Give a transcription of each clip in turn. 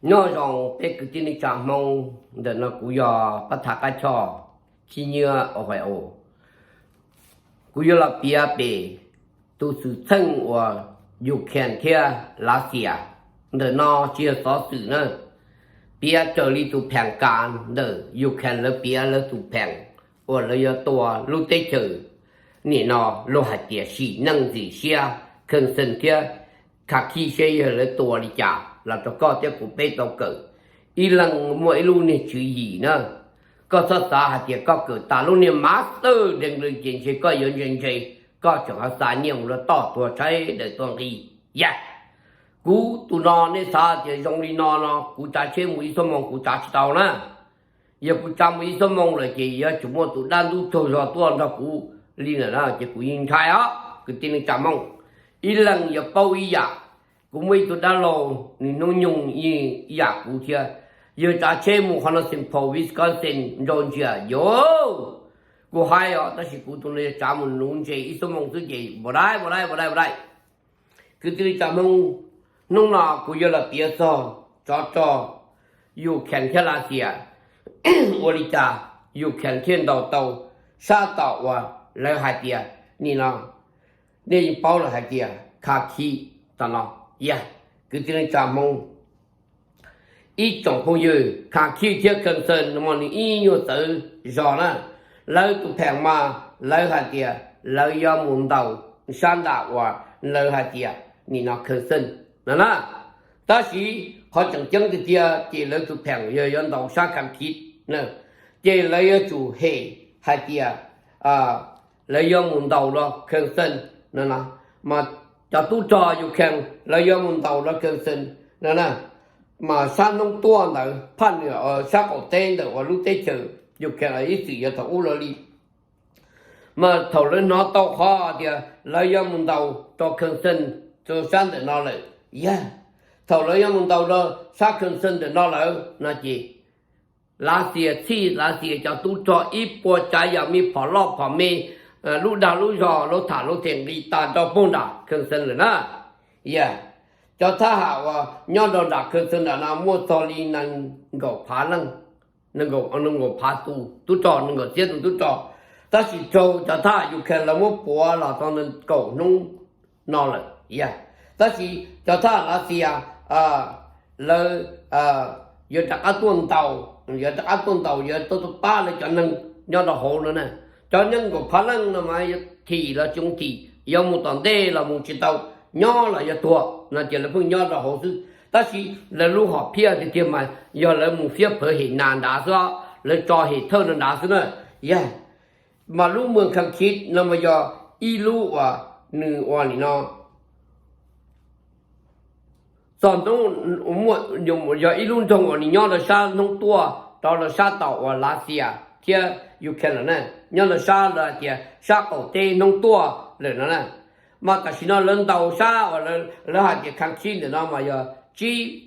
Nyob zoo peb kwv tij neej tsa Hmoob, ntawm no kuv yog Pab Thav Qab Choj, Khib Nyiab Ohio. Kuv yuav los piav pem tus xwm txheej uas Ukraine thiab Lav Xias. Ntawm no tsis yog xov xwm na, piav raws li tus pheem kav ntawm Ukraine lawv piav lawv tus pheem uas lawv yuav tua lub teb chaws. Nim no luag hais tias sim neej ntxim siab, Kheej Xeej thiab Khaj Khib seb yog lawv tua li cas los rau koj thiab kuv peb tau kawm. Ib leeg muaj ib lub niag tswv yim na. Koj txhob xav hais tias koj kawm tas lub niag master degree ces ntshe koj yuav ntse ntse, koj tseem ho xa nyiaj mus rau toj tuag tshaib daws tuag nqi. Yog kuv tus no nej xav tias zoo li no no kuv tsav tsheb mus ib xuab moos kuv tsav tsis tau na. Yog kuv tsav mus ib xuab moos lawm ces yuav tsum muaj tus dab ntub tsaug zog tuaj nrog kuv li lawm na, ces kuv yeej ntshai os kwv tij neej tsa Hmoob. Ib leeg yuav paub ib yam. Kuv muaj ib tug dab laug nws hnub nyoog ib yam kuv thiab, yog tsav tsheb mus qhov no Saint Paul, Wisconsin nrau ntsia yuav, kuv hais os, tab sis kuv tus no yog tsav mus nuv ntses ib xuab moos xwb ces npaum dai npaum dai npaum dai npaum dai. Kwv tij neej tsa Hmoob, hnub no kuv yuav los piav txog tsov rog Ukraine thiab Lav Xias. Ua li cas Ukraine thiaj ntaus tau sab tom uas lawv hais tias, nim no nej yeej paub lawm hais tias Khaj Khib tom no. Yog kwv tij neej tsa Hmoob, ib tsoom phooj ywg, Khaj Khib thiab Kheej Xeej no mas nws ib nyuag txawv zog na. Lawv tus pheem mas lawv hais tias lawv yuav mus ntaus sab nram uas lawv hais tias nim no Kheej Xeej no na. Tab sis qhov tseem ceeb tiag tiag ces lawv tus pheem yog yuav ntaus sab Khaj Khib na, ces lawv yuav tsum hem hais tias lawv yuav mus ntaus los Kheej Xeej no na. Mas cov tub rog Ukraine lawv yuav mus ntaus los Kheej Xeej no na, mas sab hnub tuaj ntawd phaj nws sab qaum teb ntawm uas lub teb chaws Ukraine ib txwm yuav thaum ub los li. Mas thaum lawv hnov tau qhov tias lawv yuav mus ntaus rau Kheej Xeej rau sab ntawm no lawm, yog thaum lawv yuav mus ntaus rau sab Kheej Xeej ntawm no lawm no ces Lav Xias txhij Lav Xias cov tub rog ib puas tsav yam me phom loj phom me, lub dag lub zog lub tham lub them nqis tas rau pug nram Kheej Xeej lawm na. Yog cov thab ham uas nyob rau nram Kheej Xeej nram no muaj txog li nees nkaum phav leej, nees nkaum phav tus tub rog, nees nkaum txhiab tus tub rog. Tab sis raug cov thab ham Ukraine lawv muab puav los txog nees nkaum hnub no lawm. Yog tab sis cov thab ham Lav Xias lawv yuav rov qab tuaj ntaus, yuav rov qab tuaj ntaus, yuav tuaj pab lawv cov neeg nyob rau hauv no na. Cov nees nkaum phav leej no mas yuav thim los tsis thim, yuav mus tom ntej los mus tsis tau, nyob los yuav tuag no ces lawv pheej nyob rau hauv xwb. Tab sis lawv lub hom phiaj tiag tiag mas yog lawv mus fiab phawv hem nas nrad xwb, lawv tso hem thawj no nrad xwb na. Yog mas lub moos Khaj Khib no mas yog ib lub uas nws ua nim no txog hnub, yog ib lub nroog uas nws nyob rau sab hnub tuaj rau rau sab tom uas Lav Xias thiab Ukraine lawm na, nyob rau sab lawv hais tias sab qaum teb hnub tuaj lawm no na. Mas tam sim no lawv ntaus sab uas lawv hais tias Khaj Khib ntawm no mas yog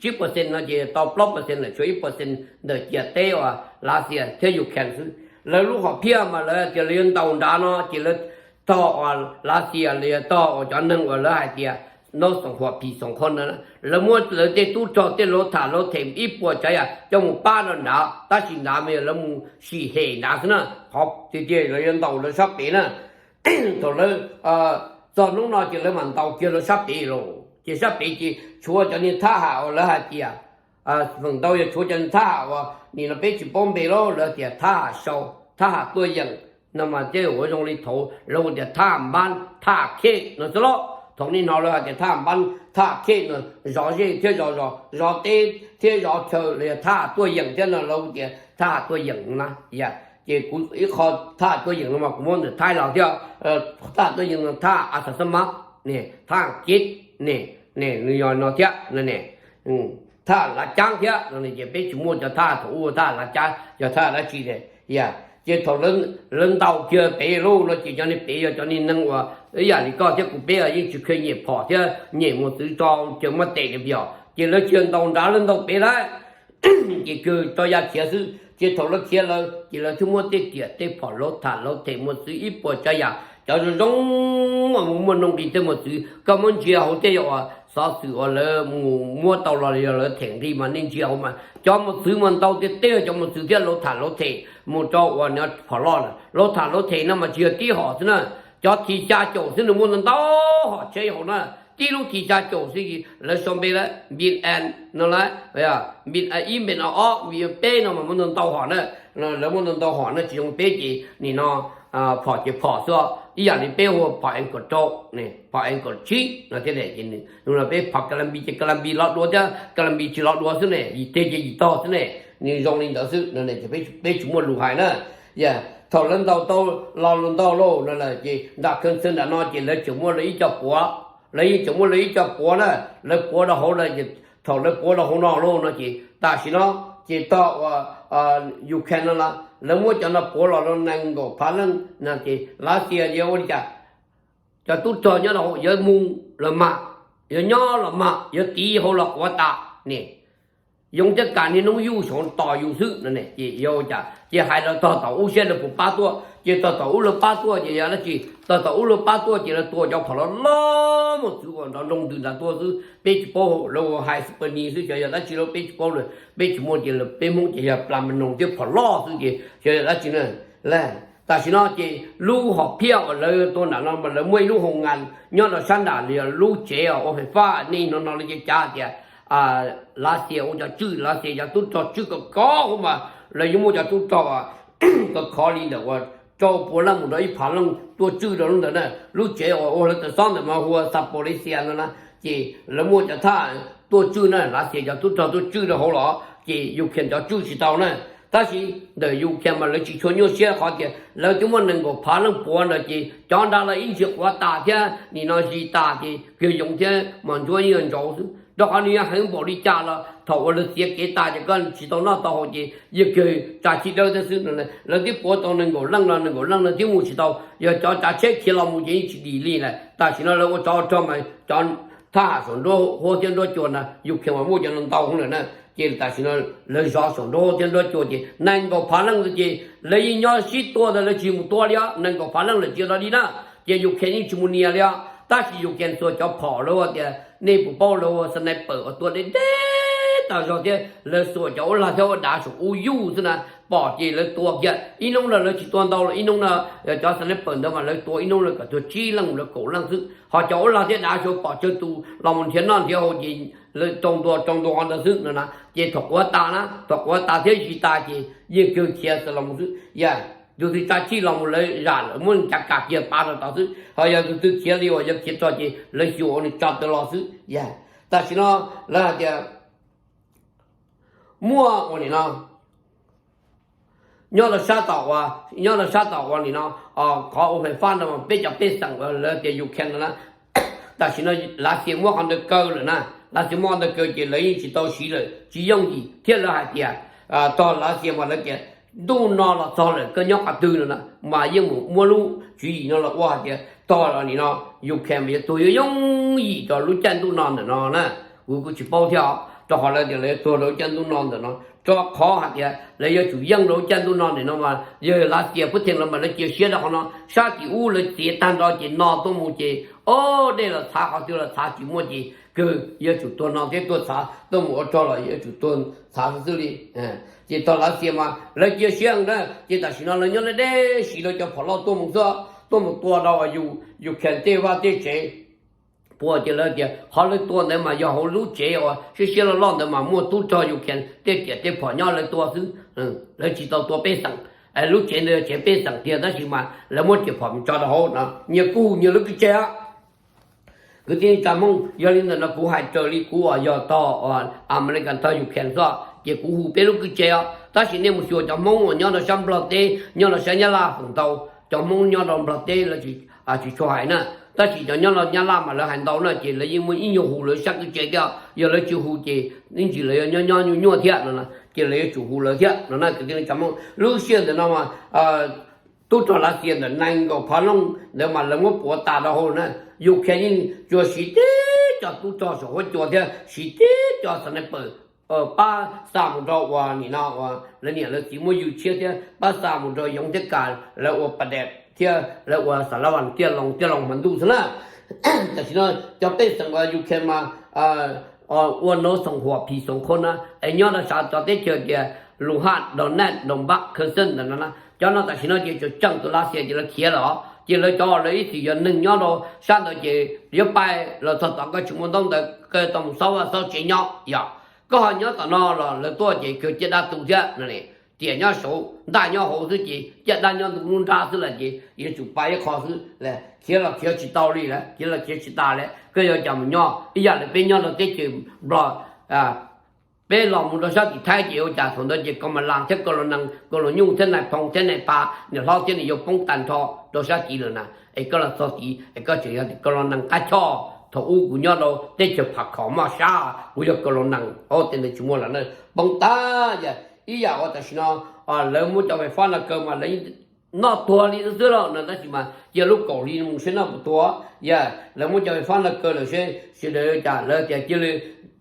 tsib percent no ces tau plaub percent lawm, tshuav ib percent ntawm ciam teb uas Lav Xias thiab Ukraine xwb. Lawv lub hom phiaj mas lawv tias lawv yuav ntaus nrad no ces lawv tog uas Lav Xias los yog tog uas cov neeg uas lawv hais tias no xoom huam phim xoom qhov no, lawv muab lawv tej tub rog tej lov tham lov them ib puas tsav yam coj mus pab rau nrad, tab sis nrad mas yog lawv mus sim hem nrad xwb na. Qhov tiag tiag lawv yuav ntaus lawv sab pem na. Thaum lawv txog hnub no ces lawv mam ntaus kiag lawv sab pem los, ces sab pem ces tshuav cov niag thab ham uas lawv hais tias, feem ntau yog tshuav cov niag thab ham uas nim no peb tsis paub npe lawm, lawv tias thab ham sau, thab ham tuaj yeem no mas tej ua zoo li thaud lawv hu tias thab ham npab, thab ham khej no xwb lauj. Thaum nim no lawv hais tias thab ham npab, thab ham khej no, zov zej thiab zov zos, zov teb thiab zov chaw los yog thab ham tuaj yeem thiab no lawv hu tias thab ham tuaj yeem na. Yog ces kuv ib qho thab ham tuaj yeem no mas kuv muab ntawm Thaib los thiab, thab ham tuaj yeem no thab ham a xas xab mab, thab ham kib, nws yog no thiab, thab ham lav cab thiab no ces peb tsis muaj cov thab ham thaum ub thab ham lav cab, cov thab ham dab tsi. Yog ces thaum lawv ntaus kiag pem lauj no ces cov niag pem yog cov niag neeg uas ib yam li koj thiab kuv peb yeej tsis kheev nyem phom thiab nyem mos txwv tso caws muab tes li yog ces lawv tsis ntaus nrad, lawv ntaus pem lawm. Ces kawg tso ya khiav xwb, ces thaum lawv khiav lawm ces lawv thiaj muab tej riam tej phom lov tham lov them mos txwv ib puas tsav yam, cov zoo zoo uas mus muaj nuj nqis tej mos txwv koj muab ntsia hauv tej yam uas xov xwm uas lawv mus muab tau los yog lawv them nqi mas nej ntsia hauv mas cov mos txwv mas ntau tiag tiag, cov mos txwv thiab lawv tham lawv them mus rau uas phom loj na, lawv tham lawv them no mas tsis yog tib hom xwb na, cov thim xya caum xwb nws muaj ntau ntau hom tsheb hauv na, tib lub thim xya caum xwb lawv sau npe lawm Npin An no lawm, Npin ib, Npin ob, Npin peb no mas muaj ntau ntau hom na, lawv muaj ntau ntau hom na tsis zoo peb ces nim no phom ces phom xwb, ib yam li peb hu phom Angle rau, phom Angle tsib no thiab ces peb phom Ka La Npi ces Ka La Npi los dua thiab Ka La Npi tsis los dua xwb ne, yim teg ces yim tog xwb ne, nws zoo li ntawd xwb no, peb tsis muaj lus hais na. Yog thaum lawv ntaus tau los lus ntau lauj no lawm ces nram kheev txhia nram no ces lawv tseem muaj lawv ib co puav, lawv yeej tseem muaj lawv ib co puav na, lawv puav rau hauv lawm, thaum lawv puav rau hauv no lauj no ces tam sim no ces tog uas Ukraine no los lawv muab cov no puav los rau nees nkaum phav leej no ces Lav Xias yuav ua li cas? Cov tub rog nyob rau hauv yuav mus los mas, yuav nyob los mas, yuav tiv hauv los quav tas ne, yoov thiab kas niaj hnub yuj saum tos yus xwb no ces yuav ua cas? Ces hais rau tog tom ub saib lawv puas pab tuaj, ces tog tom ub lawv pab tuaj ces yog dab tsi? Tog tom ub lawv pab tuaj ces lawv tua cov phom loj loj mos txwv uas nrov nroo ntws nrad tuaj xwb, peb tsis paub, lawv ua hais xwb pawg ni xwb, xyov yog dab tsi lawm peb tsis paub lawm, peb tsis muaj ces peb Hmoob ces yog plas mas noog thiab phom loj xwb ces xyov yog dab tsi na. Tam sim no ces lub hom phiaj uas lawv tua nram no mas lawv muaj ib lub hoo nkas nyob rau sab nram li lub tsev ua fais faj nej no no li ces cav tias Lav Xias ua cov tswj, Lav Xias cov tub rog tswj kom kov hauv mas lawv yuav muaj cov tub rog uas kom khov li ntawm uas rau pua leej mus rau ib phav leej tuaj tswj rau lub ntawd na. Lub tsev uas ua lawv tawm xob ntawm mas hu ua Zaporizhzhia no na, ces lawv muaj cov thaj tuaj tswj na, Lav Xias cov tub rog tuaj tswj rau hauv los ces Ukraine cov tswj tsis tau na. Tab sis ntawm Ukraine mas lawv tsis tshua nyuaj siab qhov tias lawv twb muaj nees nkaum phav leej puav ntawd ces cov nrad los ib ntsis quav tas thiab nim no zis tas ces kiag yoov thiab mos ntsuab yeej yog ntsaud xwb, rau qhov nws yog heev npaum li cas los thaum uas lawv txiav kev tas ces koj tsis tau noj tau haus ces yeej kawg tsa chij dawb thiab xwb. Lawv twb puav tau nees nkaum leej los nees nkaum leej no twb mus tsis tau, yog cov tsav tsheb khiav los mus ces yeej tsis dim li lawm. Tam sim no lawv ua tsov ua rog mas cov thaj ham saum nruab huab thiab nruab cua na Ukraine mas muaj cov no ntau heev lawm na, ces tam sim no lawv zov saum nruab huab thiab nruab cua ces nees nkaum phav leej ntawd ces lawv yeej nyob sib tua ntawd lawv tsis mus tua li os, nees nkaum phav leej lawm tsis yog li na, ces Ukraine yeej tsis mus nias li os. Tab sis Ukraine xuas cov phom lawv tias nej puas paub lawv ua sniper uas tua deb deb tas zog thiab lawv xuas cov ub lag thiab ua dav saum ub yuj xwb na, pom ces lawv tua kiag. Ib hnub no lawv tsis tua ntau los ib hnub no cov sniper ntawd mas lawv tua ib hnub no kom tuag tsib leej mus rau kaum leej xwb, ho cov ub lag thiab dav saum pom tsawg tus los mus nrhiav noj nrhiav haus ces lawv rau ntua rau ntua qhov ntawd xwb no na. Ces thaum quav tas na, thaum quav tas thiab zis tas ces yeej kawg khiav xwb los mus xwb. Yog tus twg tsa chij los mus lawv zam lawv muab nws cav kam kiag pab rau tod xwb, ho yog tus twg khiav li uas yog khiav tso ces lawv xyuas ua nws tso tawm los xwb. Yog tam sim no lawv hais tias muaj ua nim no nyob rau sab tom uas, nyob rau sab tom uas nim no qhov ua fais faj no mas peb cov pej xeem uas lawv tias Ukraine no na, tam sim no Lav Xias muab qhov ntawd kaw lawm na. Lav Xias muab qhov ntawd kaw ces lawv yeej tsis tau siv lawm, tsis yooj yim thiab lawv hais tias tog Lav Xias mas lawv tias ntuj no los txog lawm koj nyob qhov twg no na mas yeej mus muab lub tswv yim no los ua hais tias tog los nim no Ukraine mas yuav tuag yooj yooj yim rau lub caij ntuj no ntawm no na. Kuv kuj tsis paub thiab os, rau qhov lawv tias lawv yuav tuag rau lub caij ntuj no ntawm no, rau qhov hais tias lawv yuav tsum yeej rau lub caij ntuj no ntawm no mas yog Lav Xias puab theem lawv mas lawv cia siab rau qhov no. Sab tim ub lawv txiav tag nrho ces no tuaj mus ces ob dej los txhav, qhov twg los txhav tsis muaj ces kawg yuav tsum tuag no thiab tuag txhav, tuaj mus ua rog los yuav tsum tuag txhav xwb xwb li. Ces tog Lav Xias mas lawv cia siab na, ces tam sim no lawv nyob deb deb siv lawv cov phom loj tuaj mus xwb, tuaj mus tua rau Ukraine tej vaj tej tsev. Puas ces lawv tias qhov lawv tua ntawd mas yog hauv lub tsev uas siab siab loj loj ntawd mas muaj tub rog Ukraine tej riam tej phom nyob lawv tua xwb, lawv tsis tau tua pej xeem. Lub tsev ntawd yog tsev pej xeem tiag tab sis mas lawv muab riam phom tso rau hauv no, nyias kuj hu nyias lub kwj tse os. Kwv tij neej tsa Hmoob, yog li ntawm no kuv hais raws li kuv uas yog tog America tog Ukraine xwb, ces kuv hu peb lub kwj tse os. Tab sis nej mus xyuas cov Hmoob uas nyob rau sab Nplog teb, nyob rau sab Nyab Laj feem ntau, cov Hmoob nyob rau Nplog teb lawv tsis tshua hais na, tab sis cov nyob rau Nyab Laj mas lawv hais ntau na, ces lawv yeej muaj ib nyuag hu lawv sab kwj tse thiab, yog lawv tsis hu ces ib ntsis lawv yuav nyob nyob nyuaj nyuaj thiab no, ces lawv yuav tsum hu lawv thiab no na. Kwv tij neej tsa Hmoob, lub sij hawm ntawm no mas tub rog Lav Xias ntawm nees nkaum phav leej ntawd mas lawv muab puav tas rau hauv na. Ukraine yeej tsuas siv tib co tub rog saum huab cua thiab siv tib co sniper pab xa mus rau uas nim no uas lawv niam lawv txiv muab yws tshiab thiab pab xa mus rau yoov thiab kas lawv ua pas dam thiab lawv ua xav lab vas tiaj loo tiaj loo hmo ntuj xwb na. Tam sim no cov pej xeem uas Ukraine mas ua nov xoom huam phim xoom khoo na, es nyob rau sav cov teb chaws tias Luhansk, Donetsk, Donbas, Kherson ntawm no na, cov no tam sim no ces tseem tseem tus Lav Xias ces lawv khiav lawm, ces lawv cov lawv ib txwm yog neeg nyob rau sab ntawd ces yuav pais los txog tom koj tsis muaj ntaub ntawv koj tau mus xauj vaj xauj tsev nyob yom. Koj ho nyob tom no los lawv tuaj ces kawg ciaj dab tu thiab no. Tiam nyob saud ntaj nyob hauv xwb ces ciaj dab nyob ntu lub nrab xwb lawm ces yuav tsum pais ib qho xwb, khiav los khiav tsis tau li lawm, khiav los khiav tsis tas li, koj yuav cas mus nyob. Ib yam li peb nyob rau teb chaws Nplog, peb los mus rau sab tim Thaib ces ua cas thaum ntawd ces kaus mas las thiab kaus las nees, kaus las nyuj thiab nais phoo thiab nais pas, niam hlob thiab niam yau poob tag nrho rau sab tid lawm na. Es koj los txog tid es koj tseem yog kaus las nees qab choj. Thaum ub kuv nyob rau teb chaws Pham Khom Moj Sab, kuv yog kaus las nees, ua tej ntawd tsis muaj lawm na, poob tag. Yog ib yam uas tam sim no lawv muab cov fais fab no kaw mas lawv noj tuag li xwb xwb lauj no, tab sis mas cia lub kaum hli mus seb noj puas tuag. Yog lawv muab cov fais fab no kaw lawm seb sawv daws cas, lawv tias cia li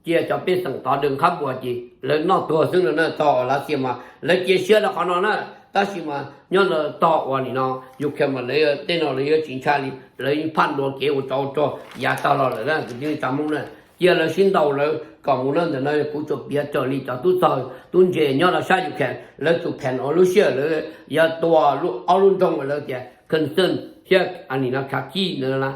cia cov pej xeem tov dws qhab npua ces lawv noj tuag xwb no na. Tog Lav Xias mas lawv cia siab rau qhov no na, tab sis mas nyob rau tog uas nim no Ukraine mas lawv tej no lawv yuav tsis ntshai li, lawv yeej phaj dua kev ua tsov ua rog yav tag los lawm na kwv tij neej tsa Hmoob na. Cia lawv sib ntaus lawv kom mus na. Ntawm no kuv tsuas piav raws li cov tub txawg tub ntse nyob rau sab Ukraine lawv tus pheem ua lub sij hawm lawv yuav tua ob lub nroog uas lawv tias Kherson thiab nim no Kharkiv ntawd na,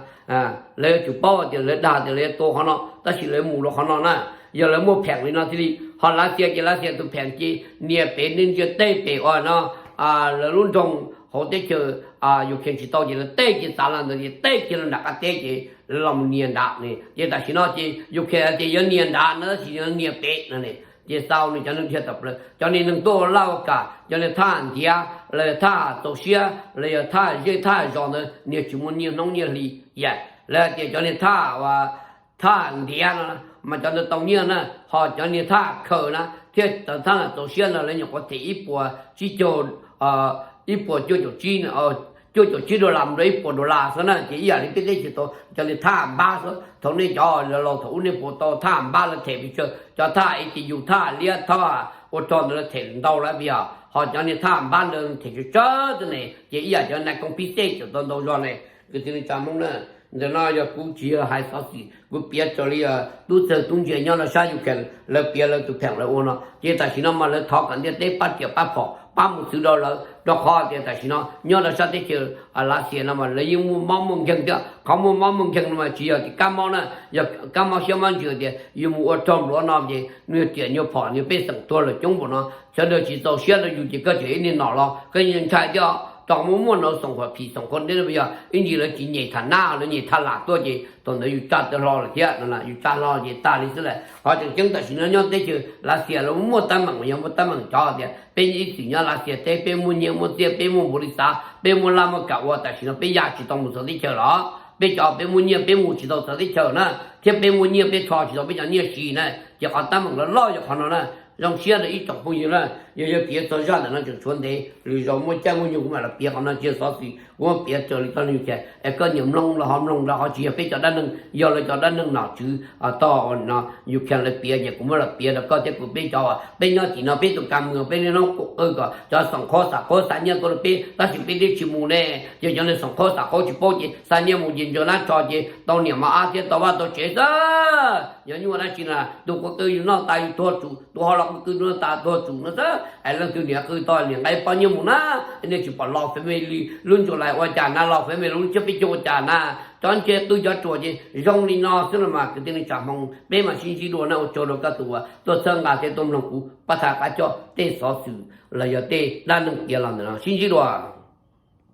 lawv yuav tsum paub tias lawv dag tias lawv yuav tua qhov no tab sis lawv mus rau qhov no na. Yog lawv muaj pheem li no thiaj li, ho Lav Xias ces Lav Xias tus pheem ces nias pem, nej ntsia tej pem uas no lawv lub nroog hauv teb chaws Ukraine tsis tau ces lawv tej cia txav los ntawd ces tej cia los nram qab teb ces lawv los mus nias nrad ne. Ces tam sim no ces Ukraine tias yuav nias nrad no tab sis yuav nias pem no ne. Ces xaus nws cov neeg dhia tawm plaws, cov niag neeg tuaj ua laj ua kam, cov niag thaj ntiav los yog thaj txaus siab los yog thaj zej thaj zos ntawd niag tsis muaj nyiaj hnub nyiaj hli. Yam lawv hais tias cov niag thaj, thaj ntiav no mas cov ntawd tau nyiaj na, ho cov niag thaj khaws na thiab thaj txaus siab no lawv nyuam qhuav them ib puas tsib caug, ib puas cuaj caum tsib, cuaj caum tsib dollar mus rau ib puas dollar xwb na. Ces ib yam li peb teb chaws tau cov niag thaj npab xwb, thaum nej cov laus thaum ub nej puas tau thaj npab lawv them pes tsawg, cov thaj es tis yus thaj liab thaj ua rog ntawd lawv them ntau lawm puas yog? Ho cov niag thaj npab ntawd them tsawg tsawg xwb ne. Ces ib yam cov nais koob pib xej tseem tau ntau zog ne. Kwv tij neej tsa Hmoob na, ntawm no yog kuv tsis yog hais xov xwm, kuv piav raws li tub txawg tub ntse nyob rau sab Ukraine lawv piav lawv tus pheem lawv ua no. Ces tam sim no mas lawv thov kom ntiaj teb pab riam pab phom pab mus txwv rau lawv, rau qhov tias tam sim no nyob rau sab teb chaws Lav Xias no mas lawv yeej muaj mob muaj nkeeg thiab. Qhov muaj mob muaj nkeeg no mas tsis yog tias kab mob na, yog kab mob siab mob ntsws tias yus mus ua rog npluav no ces nws riam nyuag phom nws pej xeem tuag lawm coob npaum no, sawv daws tsis txaus siab rau yus ces koj tseem ib niag nom los koj yeej ntshai thiab. Rau qhov muaj muaj nov xoom huam phim xoom khoo deb, yog ib ntsis lawv tsis nyem tham nab, lawv nyem tham lam tuaj ces thaum ntawd yus tsa tau hlo lawm thiab no. Yus tsa hlo ces tag li xwb lawm. Qhov tseem ceeb tam sim no nyob teb chaws Lav Xias lawv muaj teeb meem, yog muaj teeb meem cov tias peb ib txwm nyob Lav Xias teb, peb muaj nyiaj muaj txiaj, peb muaj npaum li xav, peb muaj laj muaj kam ua, tam sim no peb ya tsis tau mus txawv teb chaws los peb cov peb muaj nyiaj peb mus tsis tau txawv teb chaws na, thiab peb muaj nyiaj peb tsho tsis tau peb cov nyiaj siv na. Ces qhov teeb meem loj loj yog qhov no na. Zoo siab rau ib tsoom phooj ywg na, yog yog piav txog zaj ntawm no tseem tshuav ntev, lwm zaus muaj caij muaj nyoog kuv mam los piav qhov no. Tsis yog xov xwm, kuv muab piav raws li txoj neej ua ke es koj nyiam mloog los ho mloog, rau qhov tsis yog peb cov dab neeg, yog lawv cov dab neeg nom tswv tog no, Ukraine lawv piav ces kuv muab los piav rau koj thiab kuv peb cov. Peb nyob tim no peb tus kam mus peb niaj hnub qw kom cov xoom qhab xam qhab xa nyiaj tuaj rau peb tab sis peb twb tsis mus ne. Ces cov niag xoom qhab xam qhab tsis paub ces xa nyiaj mus ces ntsaws nab tso ces tau niam mos ab thiab tau vaj tau tsev xwb. Yog nyuaj dab tsi na, tus qw qw yus noj tas yus tuag tsum, tus ho los qw qw noj tas tuag tsum no xwb. Es leej twg niam qw tau niam nqa pob nyiaj mus na, nej tsis pom los family lub ntsuas lais ua cas na, los family lub tsiab peb caug ua cas na. Cov ntshe qw cov ruam ces zoo li no xwb los mas kwv tij neej tsa Hmoob, peb mam sib ntsib dua na. Ua tsaug rau koj tus uas tuaj txhawb nqa thiab tuaj mloog kuv pab tham qab coj tej xov xwm los yog tej dab neeg piav los ntawm no, sib ntsib dua.